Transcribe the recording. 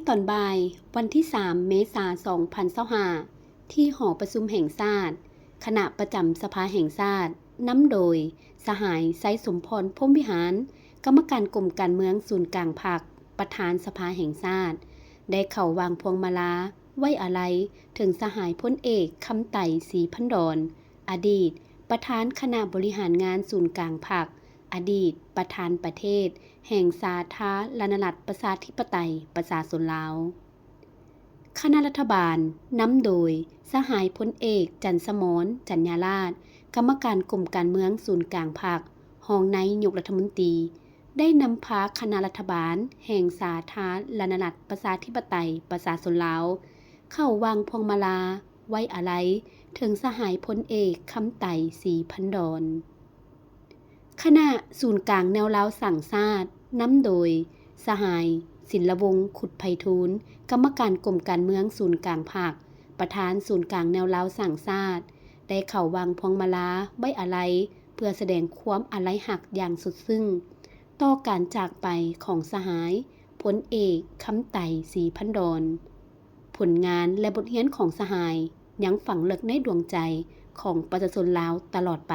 ຕອນບ່າຍ ວັນທີສາມ ເມສາ ສອງພັນຊາວຫ້າ ທີ່ຫໍປະຊຸມແຫ່ງຊາດ, ຄະນະປະຈຳສະພາແຫ່ງຊາດ ນຳໂດຍ ສະຫາຍ ໄຊສົມພອນ ພົມວິຫານ ກຳມະການກົມການເມືອງສູນກາງພັກ, ປະທານສະພາແຫ່ງຊາດ ໄດ້ເຂົ້າວາງພວງມາລາໄວ້ອາໄລເຖິງສະຫາຍພົນເອກ ຄຳໄຕ ສີພັນດອນ ອະດີດປະທານຄະນະບໍລິຫານງານສູນກາງພັກ, ອະດີດປະທານປະເທດແຫ່ງສາທາລະນະລັດ ປະຊາທິປະໄຕ ປະຊາຊົນລາວ. ຄະນະລັດຖະບານ ນຳໂດຍ ສະຫາຍພົນເອກ ຈັນສະໝອນ ຈັນຍາລາດ ກຳມະການກົມການເມືອງສູນກາງພັກ, ຮອງນາຍົກລັດຖະມົນຕີ ໄດ້ນຳພາຄະນະລັດຖະບານແຫ່ງສາທາລະນະລັດ ປະຊາທິປະໄຕ ປະຊາຊົນລາວ ເຂົ້າວາງພວງມາລາໄວ້ອາໄລເຖິງສະຫາຍພົນເອກ ຄຳໄຕ ສີພັນດອນ. ຄະນະສູນກາງແນວລາວສ້າງຊາດ ນຳໂດຍ ສະຫາຍ ສິນລະວົງ ຄຸດໄພທູນ ກຳມະການກົມການເມືອງສູນກາງພັກ, ປະທານສູນກາງແນວລາວສ້າງຊາດ ໄດ້ເຂົ້າວາງພວງມາລາໄວ້ອາໄລ ເພື່ອສະແດງຄວາມອາໄລຮັກຢ່າງສຸດຊຶ້ງ ຕໍ່ການຈາກໄປຂອງສະຫາຍພົນເອກ ຄຳໄຕ ສີພັນດອນ. ຜົນງານ ແລະ ບົດຮຽນຂອງສະຫາຍ ຍັງຝັງເລິກໃນດວງໃຈຂອງປະຊາຊົນລາວຕະຫຼອດໄປ.